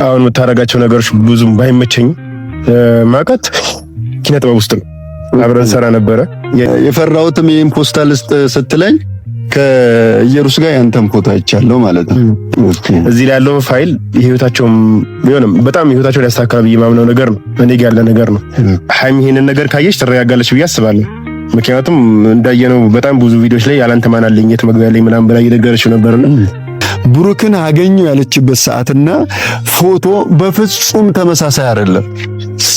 አሁን የምታደርጋቸው ነገሮች ብዙም ባይመቸኝ ማውቃት ኪነ ጥበብ ውስጥ ነው። አብረን ሰራ ነበረ። የፈራሁትም ይሄን ፖስታ ልስጥ ስትለኝ ከኢየሩስ ጋር ያንተን ፎቶ አይቻለሁ ማለት ነው። እዚህ ላይ ያለው ፋይል የህይወታቸውም ቢሆንም በጣም ህይወታቸውን ያስተካክላል ብዬ ማምነው ነገር ነው። እኔ ጋር ያለ ነገር ነው። ሀይሚ ይሄንን ነገር ካየች ትረጋጋለች ብዬ አስባለሁ። ምክንያቱም እንዳየነው በጣም ብዙ ቪዲዮዎች ላይ ያላንተ ማን አለኝ የት መግቢያ አለኝ ምናምን ብላ እየነገረችው ነበርና ብሩክን አገኙ ያለችበት ሰዓትና ፎቶ በፍጹም ተመሳሳይ አይደለም።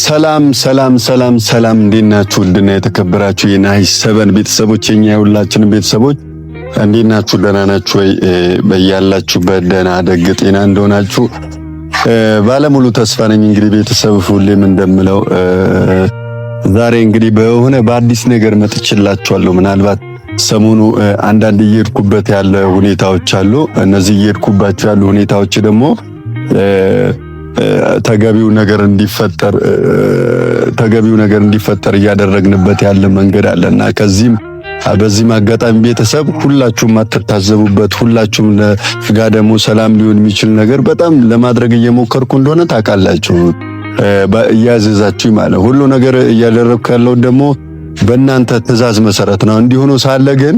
ሰላም ሰላም ሰላም ሰላም፣ እንዴት ናችሁ? ውድና የተከበራችሁ የናሂ ሰበን ቤተሰቦች፣ የኛ የሁላችንም ቤተሰቦች እንዴት ናችሁ? ደህና ናችሁ ወይ? በያላችሁበት ደህና ደግ ጤና እንደሆናችሁ ባለሙሉ ተስፋ ነኝ። እንግዲህ ቤተሰብ ሁሌም እንደምለው ዛሬ እንግዲህ በሆነ በአዲስ ነገር መጥቼላችኋለሁ። ምናልባት ሰሞኑ አንዳንድ እየሄድኩበት ያለ ሁኔታዎች አሉ። እነዚህ እየሄድኩባቸው ያሉ ሁኔታዎች ደግሞ ተገቢው ነገር እንዲፈጠር ተገቢው ነገር እንዲፈጠር እያደረግንበት ያለ መንገድ አለና ከዚህም በዚህም አጋጣሚ ቤተሰብ ሁላችሁም አትታዘቡበት፣ ሁላችሁም ለጋ ደግሞ ሰላም ሊሆን የሚችል ነገር በጣም ለማድረግ እየሞከርኩ እንደሆነ ታውቃላችሁ። እያዘዛችሁ ማለት ሁሉ ነገር እያደረግኩ ያለው ደግሞ በእናንተ ትዕዛዝ መሰረት ነው። እንዲሆኑ ሳለ ግን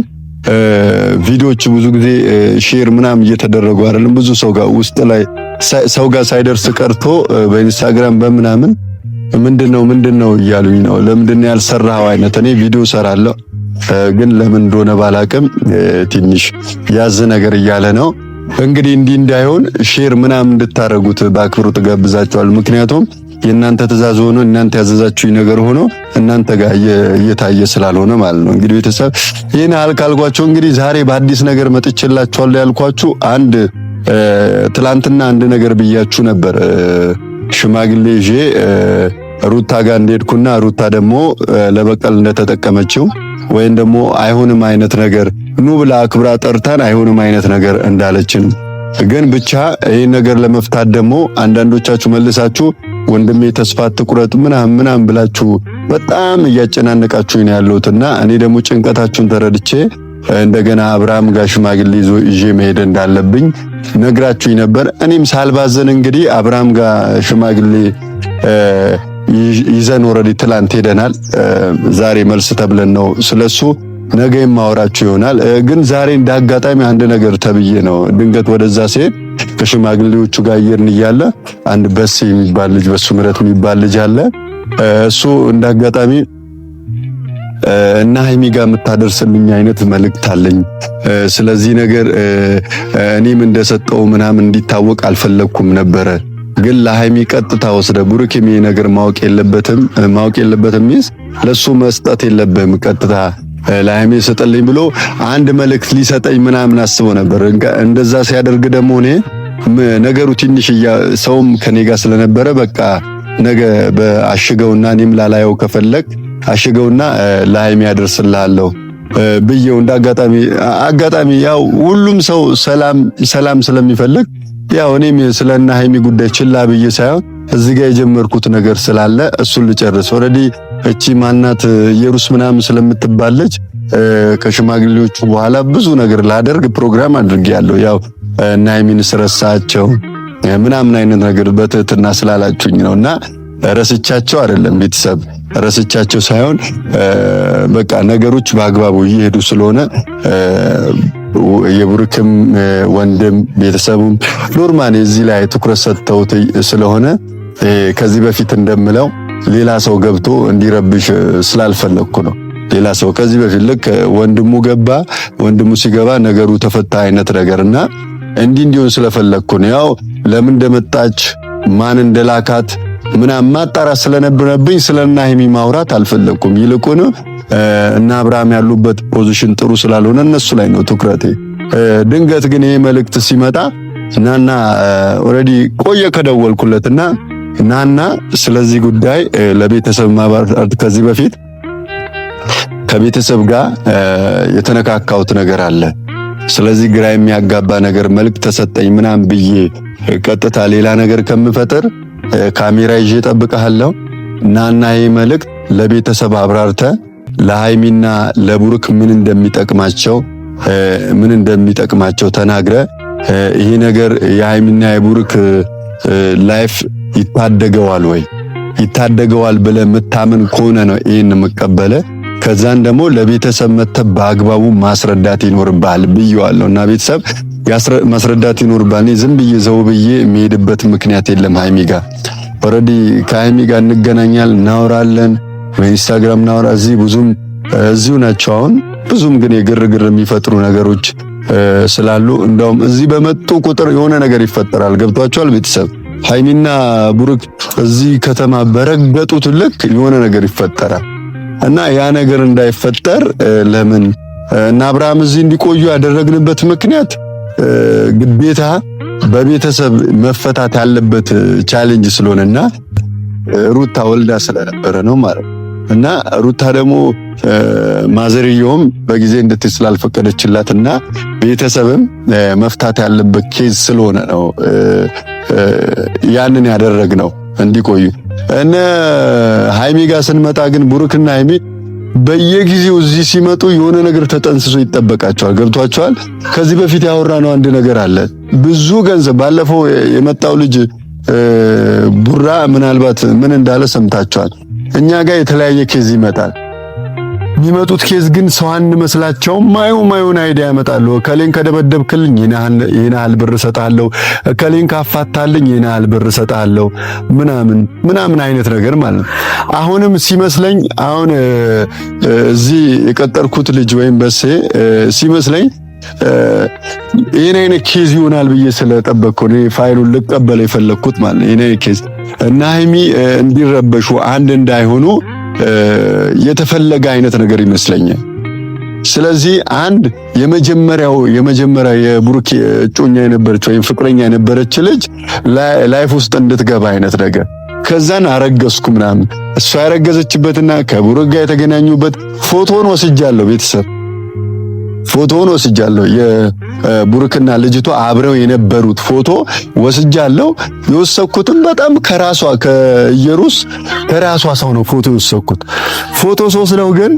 ቪዲዮዎች ብዙ ጊዜ share ምናምን እየተደረጉ አይደለም። ብዙ ሰው ጋር ውስጥ ላይ ሰው ጋር ሳይደርስ ቀርቶ በኢንስታግራም በምናምን ምንድነው ምንድነው እያሉኝ ነው። ለምንድነው ያልሰራኸው አይነት እኔ ቪዲዮ ሰራለሁ፣ ግን ለምን እንደሆነ ባላቅም ትንሽ ያዝ ነገር እያለ ነው። እንግዲህ እንዲህ እንዳይሆን share ምናምን እንድታረጉት በአክብሮት ጋብዛችኋል። ምክንያቱም የእናንተ ትዕዛዝ ሆኖ እናንተ ያዘዛችሁኝ ነገር ሆኖ እናንተ ጋር እየታየ ስላልሆነ ማለት ነው። እንግዲህ ቤተሰብ ይህን ያህል ካልኳችሁ እንግዲህ ዛሬ በአዲስ ነገር መጥቼላችኋለሁ ያልኳችሁ አንድ ትላንትና አንድ ነገር ብያችሁ ነበር። ሽማግሌ ይዤ ሩታ ጋር እንደሄድኩና ሩታ ደግሞ ለበቀል እንደተጠቀመችው ወይም ደግሞ አይሆንም አይነት ነገር ኑ ብላ አክብራ ጠርታን አይሆንም አይነት ነገር እንዳለችን ግን ብቻ ይህን ነገር ለመፍታት ደግሞ አንዳንዶቻችሁ መልሳችሁ ወንድሜ ተስፋ ትቁረጥ ምናምን ምናምን ብላችሁ በጣም እያጨናነቃችሁኝ ነው ያለሁትና እኔ ደግሞ ጭንቀታችሁን ተረድቼ እንደገና አብርሃም ጋር ሽማግሌ ይዞ ይዤ መሄድ እንዳለብኝ ነግራችሁኝ ነበር። እኔም ሳልባዘን እንግዲህ አብርሃም ጋር ሽማግሌ ይዘን already ትላንት ሄደናል። ዛሬ መልስ ተብለን ነው ስለሱ ነገ የማወራችሁ ይሆናል። ግን ዛሬ እንደ አጋጣሚ አንድ ነገር ተብዬ ነው ድንገት ወደዛ ሲሄድ ከሽማግሌዎቹ ጋር እየሄድን እያለ አንድ በሴ የሚባል ልጅ በሱ ምረት የሚባል ልጅ አለ። እሱ እንደ አጋጣሚ እና ሀይሚ ጋር የምታደርስልኝ አይነት መልእክት አለኝ። ስለዚህ ነገር እኔም እንደሰጠው ምናምን እንዲታወቅ አልፈለግኩም ነበረ። ግን ለሀይሚ ቀጥታ ወስደ ብሩክ የሚ ነገር ማወቅ የለበትም ማወቅ የለበትም ይስ ለሱ መስጠት የለብህም ቀጥታ ለሀይሚ ስጥልኝ ብሎ አንድ መልእክት ሊሰጠኝ ምናምን አስቦ ነበር። እንደዛ ሲያደርግ ደግሞ እኔ ነገሩ ትንሽ ሰውም ከኔ ጋር ስለነበረ በቃ ነገ በአሽገውና እኔም ላላየው ከፈለግ አሽገውና ለሀይሚ ያደርስልሃለሁ ብዬው እንደ አጋጣሚ አጋጣሚ ያው ሁሉም ሰው ሰላም ሰላም ስለሚፈልግ ያው እኔም ስለና ሀይሚ ጉዳይ ችላ ብዬ ሳይሆን እዚህ ጋር የጀመርኩት ነገር ስላለ እሱን ልጨርስ። already እቺ ማናት ኢየሩስ ምናምን ስለምትባለች ከሽማግሌዎቹ በኋላ ብዙ ነገር ላደርግ ፕሮግራም አድርጌያለሁ። ያው እና ሀይሚን ስረሳቸው ምናምን አይነት ነገር በትህትና ስላላችሁኝ ነውና ረስቻቸው አይደለም ቤተሰብ ረስቻቸው ሳይሆን በቃ ነገሮች በአግባቡ እየሄዱ ስለሆነ የብሩክም ወንድም ቤተሰቡም normally እዚህ ላይ ትኩረት ሰጥተውት ስለሆነ ከዚህ በፊት እንደምለው ሌላ ሰው ገብቶ እንዲረብሽ ስላልፈለግኩ ነው። ሌላ ሰው ከዚህ በፊት ልክ ወንድሙ ገባ፣ ወንድሙ ሲገባ ነገሩ ተፈታ አይነት ነገርና እንዲህ እንዲሆን ስለፈለግኩ ነው። ያው ለምን እንደመጣች ማን እንደላካት ምናምን ማጣራት ስለነበረብኝ ስለና ሀይሚ ማውራት አልፈለኩም። ይልቁን እና አብርሃም ያሉበት position ጥሩ ስላልሆነ እነሱ ላይ ነው ትኩረቴ። ድንገት ግን ይሄ መልእክት ሲመጣ ናና already ቆየ ከደወልኩለትና ናና ስለዚህ ጉዳይ ለቤተሰብ ማብራራት ከዚህ በፊት ከቤተሰብ ጋር የተነካካሁት ነገር አለ። ስለዚህ ግራ የሚያጋባ ነገር መልእክት ተሰጠኝ ምናምን ብዬ ቀጥታ ሌላ ነገር ከምፈጥር ካሜራ ይዤ እጠብቅሃለሁ። ናና ይሄ መልእክት ለቤተሰብ አብራርተ ለሃይሚና ለቡሩክ ምን እንደሚጠቅማቸው ምን እንደሚጠቅማቸው ተናግረ ይሄ ነገር የሃይሚና የቡሩክ life ይታደገዋል ወይ ይታደገዋል ብለህ የምታምን ከሆነ ነው ይህን የምቀበለ። ከዛን ደግሞ ለቤተሰብ መተህ በአግባቡ ማስረዳት ይኖርብሃል ብዬዋለሁ እና ቤተሰብ ማስረዳት ይኖርብሃል። እኔ ዝም ብዬ ዘው ብዬ የሚሄድበት ምክንያት የለም። ሃይሚ ጋር already ከሃይሚ ጋር እንገናኛል፣ እናወራለን፣ በኢንስታግራም እናወራ። እዚህ ብዙም እዚሁ ናቸው አሁን ብዙም ግን የግርግር የሚፈጥሩ ነገሮች ስላሉ እንደውም እዚህ በመጡ ቁጥር የሆነ ነገር ይፈጠራል። ገብቷቸዋል ቤተሰብ ሃይሚና ብሩክ እዚህ ከተማ በረገጡት ልክ የሆነ ነገር ይፈጠራል እና ያ ነገር እንዳይፈጠር ለምን እና አብርሃም እዚህ እንዲቆዩ ያደረግንበት ምክንያት ግዴታ በቤተሰብ መፈታት ያለበት challenge ስለሆነና ሩታ ወልዳ ስለነበረ ነው ማለት ነው። እና ሩታ ደግሞ ማዘርየውም በጊዜ እንድትይ ስላልፈቀደችላትና ቤተሰብም መፍታት ያለበት case ስለሆነ ነው ያንን ያደረግነው እንዲቆዩ። እነ ሃይሚ ጋር ስንመጣ ግን ብሩክና ሃይሚ በየጊዜው እዚህ ሲመጡ የሆነ ነገር ተጠንስሶ ይጠበቃቸዋል። ገብቷቸዋል። ከዚህ በፊት ያወራነው አንድ ነገር አለ። ብዙ ገንዘብ ባለፈው የመጣው ልጅ ቡራ ምናልባት ምን እንዳለ ሰምታቸዋል። እኛ ጋር የተለያየ case ይመጣል። የሚመጡት case ግን ሰው አንመስላቸውም። ማዩን idea ያመጣሉ። እከሌን ከደበደብክልኝ ይሄን ያህል ብር እሰጥሃለሁ፣ እከሌን ካፋታልኝ ይሄን ያህል ብር እሰጥሃለሁ ምናምን ምናምን አይነት ነገር ማለት ነው። አሁንም ሲመስለኝ አሁን እዚህ የቀጠርኩት ልጅ ወይም በሴ ሲመስለኝ ይሄን አይነት case ይሆናል ብዬ ስለጠበቅኩ ነው ፋይሉን ልቀበል የፈለግኩት ማለት ነው። ይሄን አይነት case እና ሃይሚ እንዲረበሹ አንድ እንዳይሆኑ የተፈለገ አይነት ነገር ይመስለኛል። ስለዚህ አንድ የመጀመሪያ የብሩክ እጮኛ የነበረች ወይም ፍቅረኛ የነበረች ልጅ life ውስጥ እንድትገባ አይነት ነገር፣ ከዛን አረገዝኩ ምናምን እሷ ያረገዘችበትና ከብሩክ ጋር የተገናኙበት ፎቶን ወስጃለሁ። ቤተሰብ ፎቶውን ወስጃለሁ። የብሩክና ልጅቷ አብረው የነበሩት ፎቶ ወስጃለሁ። የወሰድኩትም በጣም ከራሷ ከኢየሩስ ከራሷ ሰው ነው ፎቶ የወሰድኩት። ፎቶ ስወስደው ግን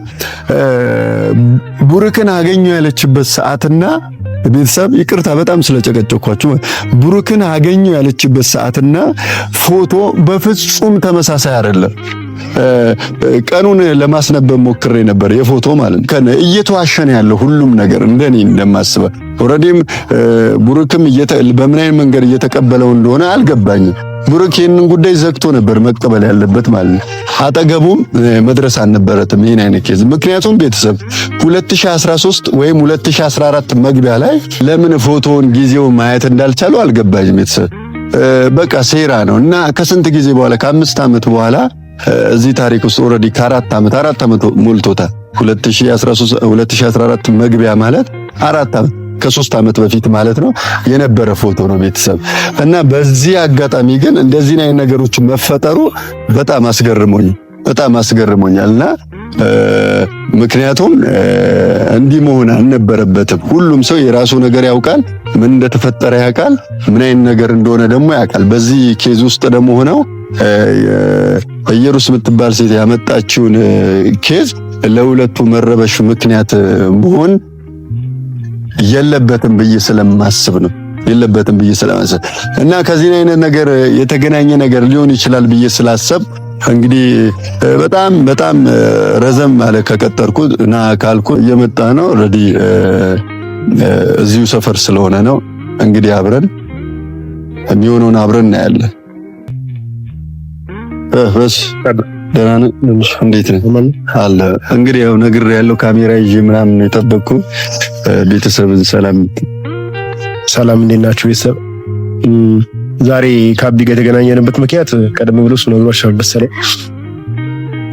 ብሩክን አገኘው ያለችበት ሰዓትና ቤተሰብ ይቅርታ በጣም ስለጨቀጨኳችሁ፣ ብሩክን አገኘው ያለችበት ሰዓትና ፎቶ በፍጹም ተመሳሳይ አይደለም። ቀኑን ለማስነበብ ሞክሬ ነበር፣ የፎቶ ማለት ነው። እየተዋሸን ያለው ሁሉም ነገር እንደኔ እንደማስበው already ም ብሩክም በምን አይነት መንገድ እየተቀበለው እንደሆነ አልገባኝም። ብሩክ ይህንን ጉዳይ ዘግቶ ነበር መቀበል ያለበት ማለት ነው። አጠገቡም መድረስ አልነበረትም ይህን አይነት case። ምክንያቱም ቤተሰብ 2013 ወይም 2014 መግቢያ ላይ ለምን ፎቶውን ጊዜው ማየት እንዳልቻሉ አልገባኝም። ቤተሰብ በቃ ሴራ ነው እና ከስንት ጊዜ በኋላ ከ5 ዓመት በኋላ እዚህ ታሪክ ውስጥ already ከአራት ዓመት 4 ዓመት ሞልቶታል። 2013 2014 መግቢያ ማለት 4 ዓመት ከ3 ዓመት በፊት ማለት ነው የነበረ ፎቶ ነው ቤተሰብ። እና በዚህ አጋጣሚ ግን እንደዚህ አይነት ነገሮች መፈጠሩ በጣም አስገርሞኛል እና ምክንያቱም እንዲህ መሆን አልነበረበትም። ሁሉም ሰው የራሱ ነገር ያውቃል፣ ምን እንደተፈጠረ ያውቃል፣ ምን አይነት ነገር እንደሆነ ደግሞ ያውቃል። በዚህ case ውስጥ ደግሞ ሆነው ኢየሩስ የምትባል ሴት ያመጣችውን case ለሁለቱ መረበሽ ምክንያት መሆን የለበትም ብዬ ስለማስብ ነው። የለበትም ብዬ ስለማስብ እና ከዚህ አይነት ነገር የተገናኘ ነገር ሊሆን ይችላል ብዬ ስላሰብ እንግዲህ በጣም በጣም ረዘም አለ ከቀጠርኩ እና ካልኩ እየመጣ ነው። already እዚሁ ሰፈር ስለሆነ ነው። እንግዲህ አብረን የሚሆነውን አብረን እናያለን። በስ ደህና ነህ? እንዴት ነህ? አለ እንግዲህ ያው ነግሬ ያለው ካሜራ ይዤ ምናምን የጠበቅኩ ቤተሰብን ሰላም ሰላም፣ እንዴት ናችሁ ቤተሰብ? ዛሬ ከአቢ ጋር የተገናኘንበት ምክንያት ቀደም ብሎ እሱ ነግሯችኋል መሰለኝ።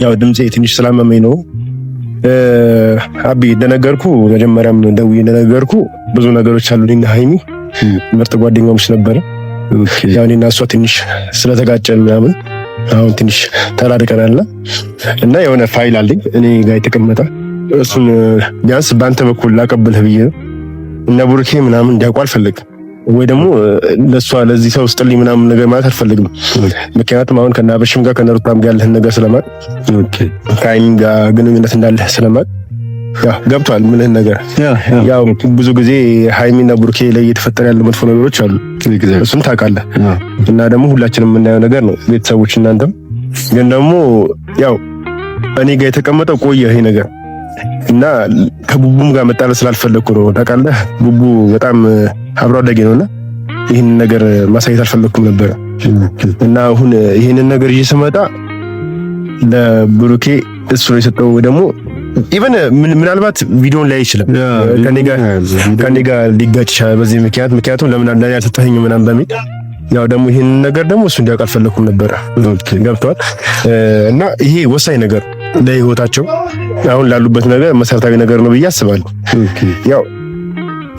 ያው ድምፄ ትንሽ ስላመመኝ ነው። አቢ እንደነገርኩ መጀመሪያም ደውዬ እንደነገርኩ ብዙ ነገሮች አሉ። እኔና ሀይሚ ምርጥ ጓደኛሞች ነበረ። ያው እኔና እሷ ትንሽ ስለተጋጨን ምናምን አሁን ትንሽ ተራርቀናል እና የሆነ ፋይል አለኝ እኔ ጋር የተቀመጠ፣ እሱን ቢያንስ በአንተ በኩል ላቀብልህ ብዬ ነው። እነ ቡርኬ ምናምን እንዲያውቁ አልፈልግም፣ ወይ ደግሞ ለእሷ ለዚህ ሰው ስጥልኝ ምናምን ነገር ማለት አልፈልግም። ምክንያቱም አሁን ከነ ጋር ከነሩታም ጋር ያለህን ነገር ስለማቅ፣ ከሀይሚም ጋር ግንኙነት እንዳለህ ስለማቅ፣ ያው ገብቷል ምልህን ነገር። ያው ብዙ ጊዜ ሀይሚና ቡርኬ ላይ እየተፈጠረ ያሉ መጥፎ ነገሮች አሉ። እሱን ታውቃለህ። እና ደግሞ ሁላችንም የምናየው ነገር ነው ቤተሰቦች፣ እናንተም ግን ደግሞ ያው እኔ ጋር የተቀመጠው ቆየ ይሄ ነገር እና ከቡቡም ጋር መጣላት ስላልፈለኩ ነው። ታውቃለህ ቡቡ በጣም አብሮ አደጌ ነውና ይህንን ነገር ማሳየት አልፈለኩም ነበረ እና አሁን ይህንን ነገር ይዤ ስመጣ ለብሩኬ እሱ ነው የሰጠው። ደግሞ even ምናልባት ቪዲዮን ላይ ይችላል ከኔ ጋር ሊጋጭ ይችላል በዚህ ምክንያት፣ ምክንያቱም ለምን ለኔ አልሰጠኸኝም ምናምን በሚል ያው ደግሞ ይህንን ነገር ደግሞ እሱ እንዲያውቅ አልፈለኩም ነበረ። ገብቷል። እና ይሄ ወሳኝ ነገር ለህይወታቸው አሁን ላሉበት ነገር መሰረታዊ ነገር ነው ብዬ አስባለሁ። ያው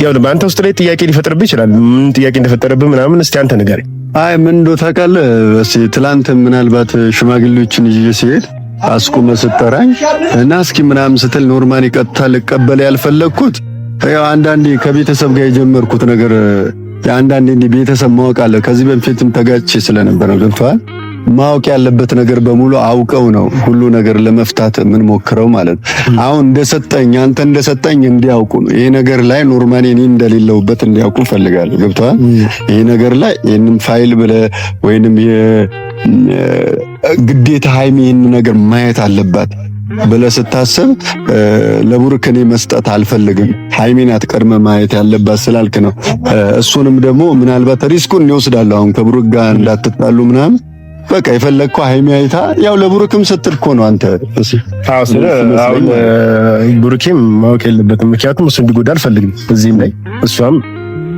ያው በአንተ ውስጥ ላይ ጥያቄ ሊፈጥርብህ ይችላል። ምን ጥያቄ እንደፈጠረብህ ምናምን እስቲ አንተ ንገረኝ። አይ ምን እንደው ታውቃለህ፣ እስኪ ትላንት ምናልባት ሽማግሌዎችን ይዤ ሲሄድ አስቁመህ ስትጠራኝ እና እስኪ ምናምን ስትል normally ቀጥታ ልቀበል ያልፈለግኩት ያው አንዳንዴ ከቤተሰብ ጋር የጀመርኩት ነገር አንዳንዴ እንዲህ ቤተሰብ ማወቅ አለ። ከዚህ በፊትም ተጋጭቼ ስለነበረ ገብቶሃል። ማወቅ ያለበት ነገር በሙሉ አውቀው ነው ሁሉ ነገር ለመፍታት የምንሞክረው ማለት ነው። አሁን እንደሰጠኝ አንተ እንደሰጠኝ እንዲያውቁ ነው። ይሄ ነገር ላይ normally እኔ እንደሌለሁበት እንዲያውቁ እፈልጋለሁ። ገብቶሃል። ይሄ ነገር ላይ ይሄንን ፋይል ብለህ ወይንም ግዴታ ሃይሚ ይህን ነገር ማየት አለባት ብለህ ስታስብ ለቡርክ እኔ መስጠት አልፈልግም። ሃይሚ ናት ቀድመህ ማየት ያለባት ስላልክ ነው። እሱንም ደግሞ ምናልባት risk ኡን እወስዳለሁ። አሁን ከብሩክ ጋር እንዳትጣሉ ምናምን በቃ የፈለግከው ሃይሚ አይታ ያው ለብሩክም ስትል እኮ ነው አንተ። አዎ ስለ አሁን ብሩኬም ማወቅ የለበትም ምክንያቱም እሱ እንዲጎዳ አልፈልግም። እዚህም ላይ እሷም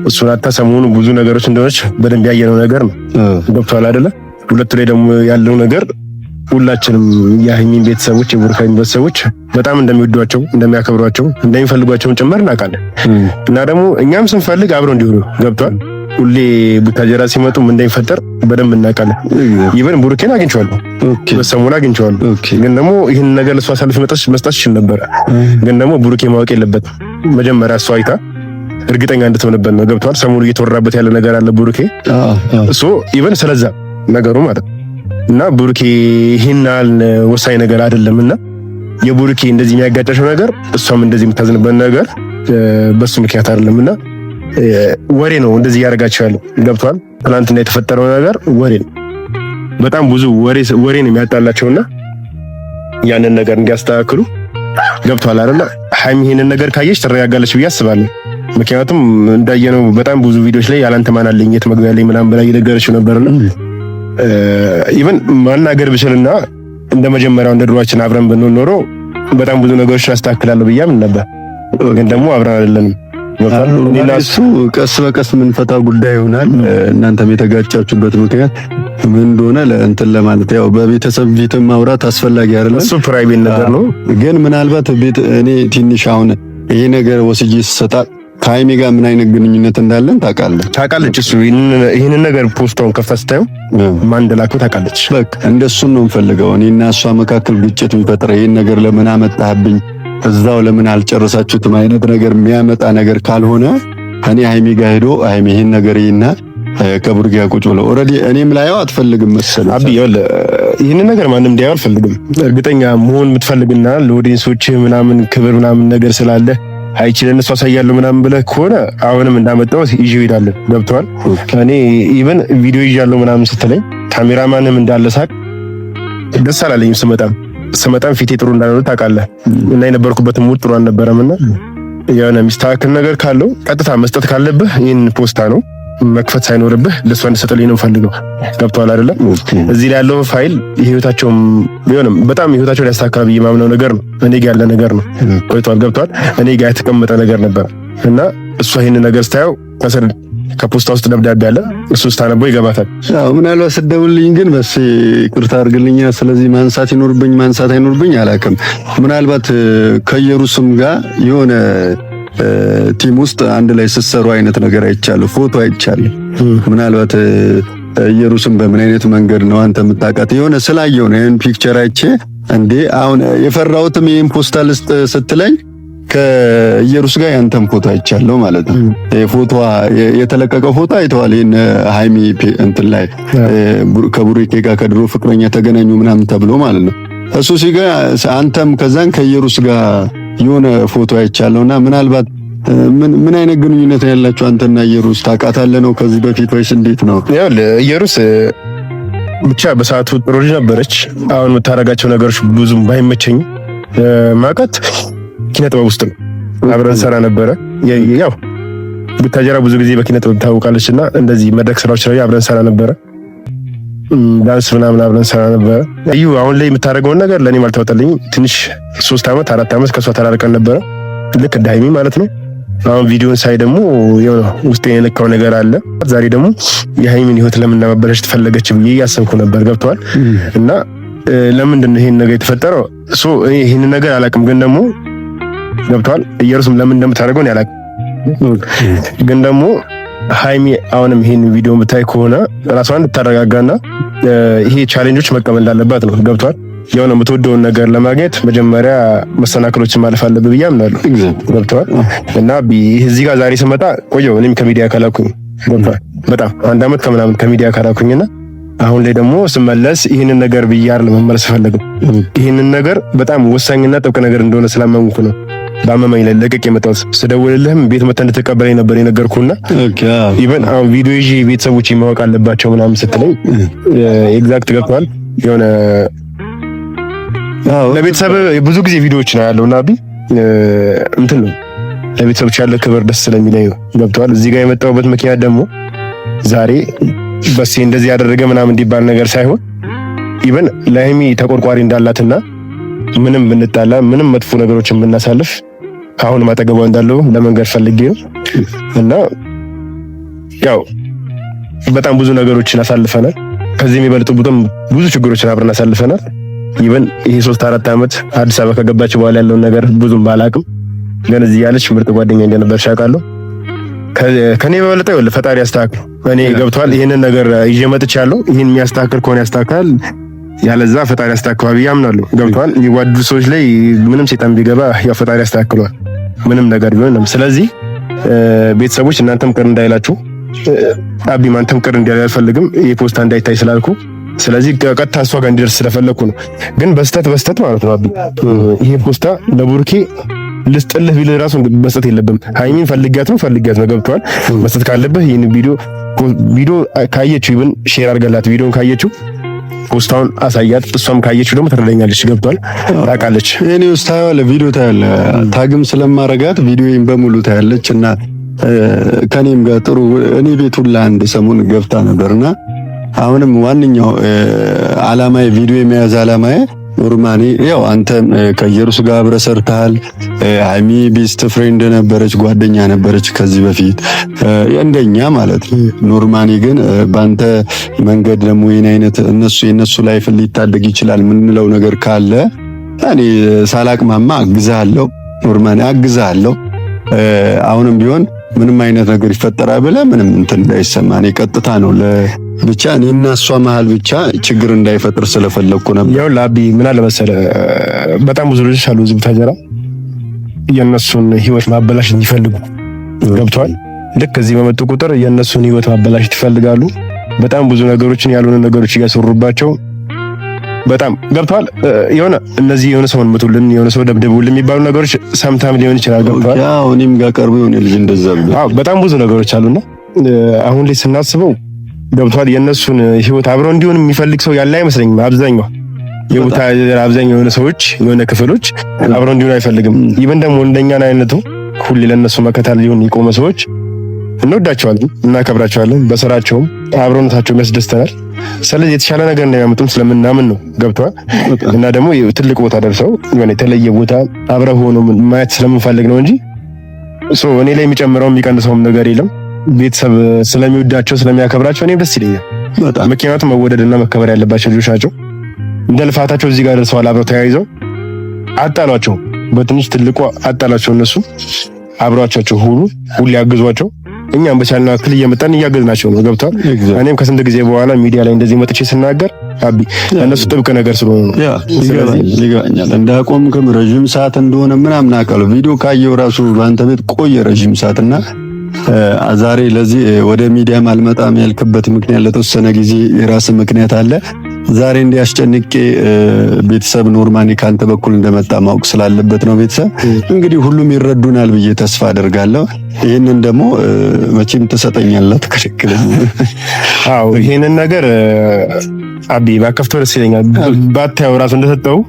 እሱን አታ ሰሞኑን ብዙ ነገሮች እንደሆነች በደንብ ያየነው ነገር ነው። ገብቶሃል አይደለ? ሁለቱ ላይ ደግሞ ያለው ነገር ሁላችንም የሀይሚን ቤተሰቦች የቡርካይን ቤተሰቦች በጣም እንደሚወዷቸው፣ እንደሚያከብሯቸው፣ እንደሚፈልጓቸውን ጭምር እናውቃለን። እና ደግሞ እኛም ስንፈልግ አብረው እንዲሆኑ ገብቷል። ሁሌ ቡታጀራ ሲመጡ ምን እንደሚፈጠር በደንብ እናውቃለን። even ቡሩኬን አግኝቼዋለሁ፣ በሰሞኑ አግኝቼዋለሁ። ግን ደግሞ ይህን ነገር ለእሱ አሳልፌ መስጠት ይችል ነበረ። ግን ደግሞ ቡሩኬ ማወቅ የለበትም መጀመሪያ እሷ አይታ እርግጠኛ እንድትሆንበት ነው። ገብቷል። ሰሞኑ እየተወራበት ያለ ነገር አለ ቡሩኬ እሱ even ስለዛ ነገሩ ማለት እና ቡሩኬ ይህን ያህል ወሳኝ ነገር አይደለም እና የቡሩኬ እንደዚህ የሚያጋጫቸው ነገር እሷም እንደዚህ የምታዝንበት ነገር በሱ ምክንያት አይደለም እና ወሬ ነው እንደዚህ እያደረጋቸው ያለው ገብቷል። ትናንትና የተፈጠረው ነገር ወሬ ነው። በጣም ብዙ ወሬ ወሬ ነው የሚያጣላቸውና ያንን ነገር እንዲያስተካክሉ ገብቷል አይደለ? ሀይሚ ይሄንን ነገር ካየች ትረጋጋለች ብዬ አስባለሁ። ምክንያቱም እንዳየነው በጣም ብዙ ቪዲዮዎች ላይ ያላንተ ማን አለኝ የት መግቢያ አለኝ ምናምን ብላ እየነገረችው ነበርና even ማናገር ብችልና እንደ መጀመሪያው እንደ ድሯችን አብረን ብንሆን ኖሮ በጣም ብዙ ነገሮችን አስተካክላለሁ ብዬ አምን ነበር። ግን ደግሞ አብረን አይደለንም። እሱ ቀስ በቀስ የምንፈታው ጉዳይ ይሆናል። እናንተም የተጋጫችሁበት ምክንያት ምን እንደሆነ ለእንትን ለማለት ያው በቤተሰብ ፊትም ማውራት አስፈላጊ አይደለም። እሱ private ነገር ነው። ግን ምናልባት ቤት እኔ ትንሽ አሁን ይሄ ነገር ወስጄ ስሰጣ ከሀይሚ ጋር ምን አይነት ግንኙነት እንዳለን ታውቃለህ፣ ታውቃለች። እሱ ይሄንን ነገር ፖስታውን ከፍታ ስታየው ማን እንደላከው ታውቃለች። በቃ እንደሱ ነው የምፈልገው። እኔና እሷ መካከል ግጭት የሚፈጥር ይሄን ነገር ለምን አመጣህብኝ እዛው ለምን አልጨረሳችሁትም አይነት ነገር የሚያመጣ ነገር ካልሆነ እኔ ሀይሚ ጋር ሄዶ ሀይሚ ይሄን ነገር ይና ከቡርጌ ጋር ቁጭ ብለው already እኔም ላየው አትፈልግም መሰለኝ። አቢ ይኸውልህ ይህንን ነገር ማንም እንዲያየው አልፈልግም። እርግጠኛ መሆን የምትፈልግና ለ audience ኦች ምናምን ክብር ምናምን ነገር ስላለ አይችል እነሱ አሳያለሁ ምናምን ብለህ ከሆነ አሁንም እንዳመጣው ይዤው እሄዳለሁ። ገብቶሃል? እኔ even ቪዲዮ ይዣለሁ ምናምን ስትለኝ ካሜራማንም እንዳለ ሳቅ ደስ አላለኝም። ስመጣም ፊቴ ጥሩ እንዳልሆነ ታውቃለህ፣ እና የነበርኩበትም mood ጥሩ አልነበረም። እና የሆነ የሚስተካከል ነገር ካለው ቀጥታ መስጠት ካለብህ ይህን ፖስታ ነው መክፈት ሳይኖርብህ ለእሷ እንድሰጥልኝ ነው የምፈልገው። ገብቶሃል አይደለ? እዚህ ላይ ያለው ፋይል የህይወታቸውም ቢሆንም በጣም ህይወታቸውን ያስተካክላል ብዬ ማምነው ነገር ነው። እኔ ጋር ያለ ነገር ነው። ቆይቷል። ገብቶሃል? እኔ ጋር የተቀመጠ ነገር ነበር እና እሷ ይህን ነገር ስታየው ከስር ከፖስታ ውስጥ ደብዳቤ አለ። እሱ ስታነበው ይገባታል። አዎ ምናልባት ስትደውልልኝ ግን በስ ይቅርታ አድርግልኝ፣ ስለዚህ ማንሳት ይኖርብኝ ማንሳት አይኖርብኝ አላውቅም። ምናልባት ከኢየሩስም ጋር የሆነ team ውስጥ አንድ ላይ ስትሰሩ አይነት ነገር አይቻለሁ፣ ፎቶ አይቻለሁ። ምናልባት ኢየሩስም በምን አይነት መንገድ ነው አንተ የምታውቃት የሆነ ስላየው ነው ይሄን picture አይቼ እንዴ አሁን የፈራሁትም ይሄን ፖስታ ልስጥ ስትለኝ ከኢየሩስ ጋር ያንተም ፎቶ አይቻለሁ ማለት ነው። ፎቶ የተለቀቀው ፎቶ አይተዋል። ይሄን ሃይሚ እንትን ላይ ከቡሩኬ ጋር ከድሮ ፍቅረኛ ተገናኙ ምናምን ተብሎ ማለት ነው። እሱ ሲጋ አንተም ከዛን ከኢየሩስ ጋር የሆነ ፎቶ አይቻለሁና ምናልባት ምን ምን አይነት ግንኙነት ያላችሁ አንተና ኢየሩስ? ታውቃታለህ ነው ከዚህ በፊት ወይስ እንዴት ነው? ያው ኢየሩስ ብቻ በሰዓቱ ጥሩ ልጅ ነበረች። አሁን የምታደርጋቸው ነገሮች ብዙም ባይመቸኝ ማውቃት ኪነ ጥበብ ውስጥ ነው አብረን ሰራ ነበረ። ያው ቡታጀራ ብዙ ጊዜ በኪነ ጥበብ ታውቃለች እና እንደዚህ መድረክ ስራዎች ላይ አብረን ሰራ ነበረ። ዳንስ ምናምን አብረን ሰራ ነበረ። እዩ አሁን ላይ የምታደርገውን ነገር ለእኔም አልተዋጠልኝም። ትንሽ 3 ዓመት 4 ዓመት ከእሷ ተራርቀን ነበረ፣ ልክ እንደ ሀይሚ ማለት ነው። አሁን ቪዲዮን ሳይ ደግሞ የሆነ ውስጤ የነካው ነገር አለ። ዛሬ ደግሞ የሀይሚን ህይወት ለምን ለማበላሸት ፈለገች ብዬ እያሰብኩ ነበር። ገብተዋል እና ለምንድን ነው ይሄን ነገር የተፈጠረው? so ይሄን ነገር አላውቅም፣ ግን ደግሞ ገብተዋል ኢየሩስም ለምን እንደምታደርገው እኔ አላውቅም። ግን ደግሞ ሀይሚ አሁንም ይሄን ቪዲዮ ብታይ ከሆነ ራሷን እንድታረጋጋና ይሄ challenge ኦች መቀበል እንዳለባት ነው። ገብቷል። የሆነ የምትወደውን ነገር ለማግኘት መጀመሪያ መሰናክሎችን ማለፍ አለብህ ብዬ አምናለሁ። ገብቷል። እና እዚህ ጋር ዛሬ ስመጣ ቆየሁ እኔም ከሚዲያ ካላኩኝ ገብቷል። በጣም 1 ዓመት ከምናምን ከሚዲያ ካላኩኝና አሁን ላይ ደግሞ ስመለስ ይህንን ነገር ብዬ አይደለም መመለስ ፈለግም። ይህንን ነገር በጣም ወሳኝና ጥብቅ ነገር እንደሆነ ስላመንኩ ነው በአመመኝ ላይ ለቅቅ የመጣሁት። ስደውልልህም ቤት መተህ እንድትቀበለኝ ነበር የነገርኩህና even አሁን ቪዲዮ ይዤ ቤተሰቦች ማወቅ አለባቸው ምናምን ስትለኝ exact ገብቷል። የሆነ ለቤተሰብ ብዙ ጊዜ ቪዲዮዎች ነው ያለውና አቢ እንትን ነው ለቤተሰቦች ያለ ክብር ደስ ስለሚለኝ ነው። ገብቷል። እዚህ ጋር የመጣሁበት ምክንያት ደግሞ ዛሬ በሴ እንደዚህ ያደረገ ምናምን እንዲባል ነገር ሳይሆን even ለሀይሚ ተቆርቋሪ እንዳላትና ምንም ብንጣላ ምንም መጥፎ ነገሮችን ብናሳልፍ አሁን አጠገቧ እንዳለው ለመንገድ ፈልጌ ነው እና ያው በጣም ብዙ ነገሮችን አሳልፈናል። ከዚህ የሚበልጡ ብዙ ችግሮችን አብረን አሳልፈናል። even ይሄ 3 4 ዓመት አዲስ አበባ ከገባች በኋላ ያለውን ነገር ብዙም ባላቅም ግን እዚህ ያለች ምርጥ ጓደኛ እንደነበርሽ አውቃለሁ። ከኔ በበለጠ ይኸውልህ ፈጣሪ ያስተካክል። እኔ ገብቷል። ይሄንን ነገር ይዤ መጥቻለሁ። ይሄን የሚያስተካክል ከሆነ ያስተካክላል፣ ያለዛ ፈጣሪ ያስተካክለዋል ብዬ አምናለሁ። ገብቷል። የሚዋደዱ ሰዎች ላይ ምንም ሴጣን ቢገባ ያው ፈጣሪ ያስተካክለዋል፣ ምንም ነገር ቢሆን። ስለዚህ ቤተሰቦች እናንተም ቅር እንዳይላችሁ፣ አቢም አንተም ቅር እንዳይል አልፈልግም፣ ይሄ ፖስታ እንዳይታይ ስላልኩ ስለዚህ ቀጥታ እሷ ጋር እንዲደርስ ስለፈለኩ ነው። ግን በስተት በስተት ማለት ነው አቢ ይሄ ፖስታ ለቡርኬ ልስጥልህ ቢልህ ራሱ መስጠት የለብም። ሃይሚን ፈልጊያት ነው ፈልጊያት ነው ገብቷል። መስጠት ካለብህ ይሄን ቪዲዮ ካየችው ይብን share አድርገላት። ቪዲዮን ካየችው ፖስታውን አሳያት። እሷም ካየችው ደግሞ ትረዳኛለች። ገብቷል፣ ታውቃለች። እኔ ውስጥ ታያለህ፣ ቪዲዮ ታያለህ። tag ም ስለማረጋት ቪዲዮዬን በሙሉ ታያለች እና ከኔም ጋር ጥሩ እኔ ቤት ሁላ አንድ ሰሞን ገብታ ነበርና አሁንም ዋነኛው አላማዬ ቪዲዮ የመያዝ አላማዬ normally ያው አንተ ከኢየሩስ ጋር አብረህ ሰርተሃል። ሃይሚ best friend ነበረች፣ ጓደኛ ነበረች ከዚህ በፊት እንደኛ ማለት ነው። normally ግን ባንተ መንገድ ደግሞ ይሄን አይነት እነሱ የነሱ life ሊታደግ ይችላል የምንለው ነገር ካለ እኔ ሳላቅማማ አግዝሃለሁ፣ normally አግዝሃለሁ። አሁንም ቢሆን ምንም አይነት ነገር ይፈጠራል ብለህ ምንም እንትን እንዳይሰማ እኔ ቀጥታ ነው ብቻ እኔና እሷ መሀል ብቻ ችግር እንዳይፈጥር ስለፈለግኩ ነበር። ያው ለአቢ ምን አለ መሰለህ፣ በጣም ብዙ ልጆች አሉ እዚህ ቡታጀራ የእነሱን ህይወት ማበላሸት የሚፈልጉ ገብተዋል። ልክ እዚህ በመጡ ቁጥር የእነሱን ህይወት ማበላሸት ይፈልጋሉ። በጣም ብዙ ነገሮችን ያልሆነ ነገሮች እያሰሩባቸው በጣም ገብተዋል። የሆነ እነዚህ የሆነ ሰውን ምቱልን፣ የሆነ ሰው ደብድቡልን የሚባሉ ነገሮች ሰምታም ሊሆን ይችላል። ገብተዋል። ያው እኔም ጋር ቀርቦ የሆነ ልጅ እንደዛ ብሎ አዎ፣ በጣም ብዙ ነገሮች አሉና አሁን ላይ ስናስበው ገብቷል። የእነሱን ህይወት አብረው እንዲሆን የሚፈልግ ሰው ያለ አይመስለኝም። አብዛኛው የቡታ አብዛኛው የሆነ ሰዎች የሆነ ክፍሎች አብረው እንዲሆን አይፈልግም። ይብን ደግሞ እንደኛን አይነቱ ሁሌ ለእነሱ መከታ ሊሆን የቆመ ሰዎች እንወዳቸዋለን፣ እናከብራቸዋለን። በስራቸውም አብሮነታቸውም ያስደስተናል። ስለዚህ የተሻለ ነገር እንደሚያመጡም ስለምናምን ነው። ገብቷል። እና ደግሞ ትልቅ ቦታ ደርሰው የሆነ የተለየ ቦታ አብረው ሆኖ ማየት ስለምንፈልግ ነው እንጂ እኔ ላይ የሚጨምረውም የሚቀንሰውም ነገር የለም። ቤተሰብ ስለሚወዳቸው ስለሚያከብራቸው እኔም ደስ ይለኛል። ምክንያቱም መወደድና መከበር ያለባቸው ልጆች ናቸው። እንደ ልፋታቸው እዚህ ጋር ደርሰዋል። አብረው ተያይዘው አጣሏቸው፣ በትንሽ ትልቁ አጣሏቸው። እነሱ አብሯቸው ሁሉ ሁሉ ያግዟቸው። እኛም በቻልነው ያክል እየመጣን እያገዝናቸው ነው። ገብቷል። እኔም ከስንት ጊዜ በኋላ ሚዲያ ላይ እንደዚህ መጥቼ ስናገር አቢ እነሱ ጥብቅ ነገር ስለሆነ ነው። ይገባኛል። እንዳቆምክም ረዥም ሰዓት እንደሆነ ምናምን አውቃለሁ። ቪዲዮ ካየው ራሱ በአንተ ቤት ቆየ ረዥም ሰዓትና ዛሬ ለዚህ ወደ ሚዲያም አልመጣም ያልክበት ምክንያት ለተወሰነ ጊዜ የራስ ምክንያት አለ። ዛሬ እንዲያስጨንቄ ቤተሰብ normally ካንተ በኩል እንደመጣ ማወቅ ስላለበት ነው። ቤተሰብ እንግዲህ ሁሉም ይረዱናል ብዬ ተስፋ አደርጋለሁ። ይህንን ደግሞ መቼም ትሰጠኛለህ፣ ትከለክለኝ። አዎ ይሄንን ነገር አቢ ባከፍተው ደስ ይለኛል፣ ባታየው ራሱ እንደሰጠው።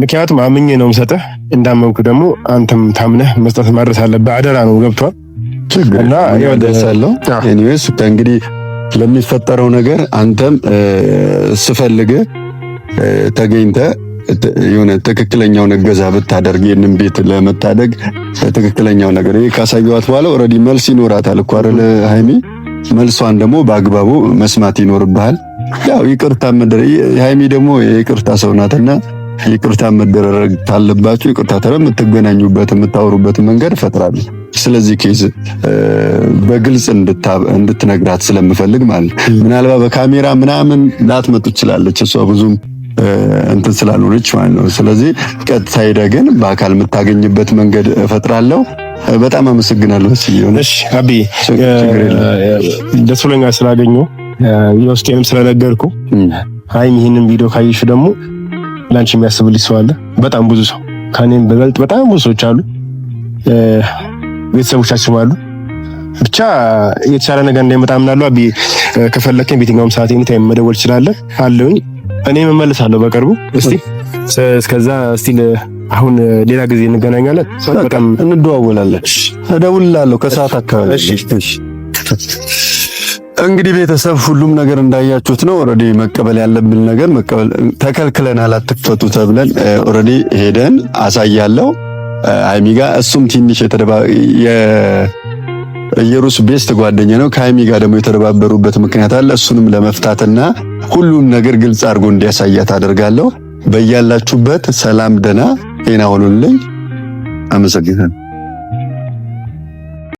ምክንያቱም አምኜ ነው የምሰጥህ። እንዳመንኩ ደግሞ አንተም ታምነህ መስጠት ማድረስ አለብህ። አደራ ነው፣ ገብቷል። እና ደርሳለሁ። Anyways እንግዲህ ለሚፈጠረው ነገር አንተም ስፈልግ ተገኝተ የሆነ ትክክለኛውን እገዛ ብታደርግ ይህንን ቤት ለመታደግ ትክክለኛው ነገር ይሄ ካሳየኋት በኋላ already መልስ ይኖራታል እኮ አይደል ሃይሚ? መልሷን ደግሞ በአግባቡ መስማት ይኖርብሃል። ያው ይቅርታ መደረ ሃይሚ ደግሞ የይቅርታ ሰው ናትና ይቅርታ መደረግ ካለባችሁ ይቅርታ ተረ የምትገናኙበት የምታወሩበት መንገድ እፈጥራለሁ። ስለዚህ case በግልጽ እንድትነግራት ስለምፈልግ ማለት ምናልባት በካሜራ ምናምን ላትመጡ ትችላለች። እሷ ብዙም እንትን ስላልሆነች ማለት ነው። ስለዚህ ቀጥታ ሄደህ ግን በአካል የምታገኝበት መንገድ እፈጥራለሁ። በጣም አመሰግናለሁ። እሺ አቢ፣ ደስ ብሎኛል ስላገኘሁ የውስጤንም ስለነገርኩ። ሀይሚ ይህንን ቪዲዮ ካየሽ ደግሞ ላንቺ የሚያስብልሽ ሰው አለ። በጣም ብዙ ሰው ከኔም በበልጥ በጣም ብዙ ሰዎች አሉ፣ ቤተሰቦቻችን አሉ። ብቻ የተሻለ ነገር እንዳይመጣ አምናለሁ። አቢ ከፈለከኝ በየትኛውም ሰዓት any time መደወል ትችላለህ፣ አለሁኝ። እኔም እመልሳለሁ በቅርቡ። እስቲ እስከዛ እስቲ አሁን ሌላ ጊዜ እንገናኛለን። በጣም እንደዋወላለን። እደውልልሃለሁ ከሰዓት አካባቢ። እሺ እንግዲህ ቤተሰብ ሁሉም ነገር እንዳያችሁት ነው። Already መቀበል ያለብን ነገር መቀበል ተከልክለናል፣ አትክፈቱ ተብለን already ሄደን አሳያለሁ ሃይሚ ጋር። እሱም ትንሽ የኢየሩስ best ጓደኛ ነው። ከሃይሚ ጋር ደግሞ የተደባበሩበት ምክንያት አለ። እሱንም ለመፍታትና ሁሉን ነገር ግልጽ አድርጎ እንዲያሳያት አደርጋለሁ። በያላችሁበት ሰላም፣ ደህና ጤና ሁኑልኝ። አመሰግናለሁ።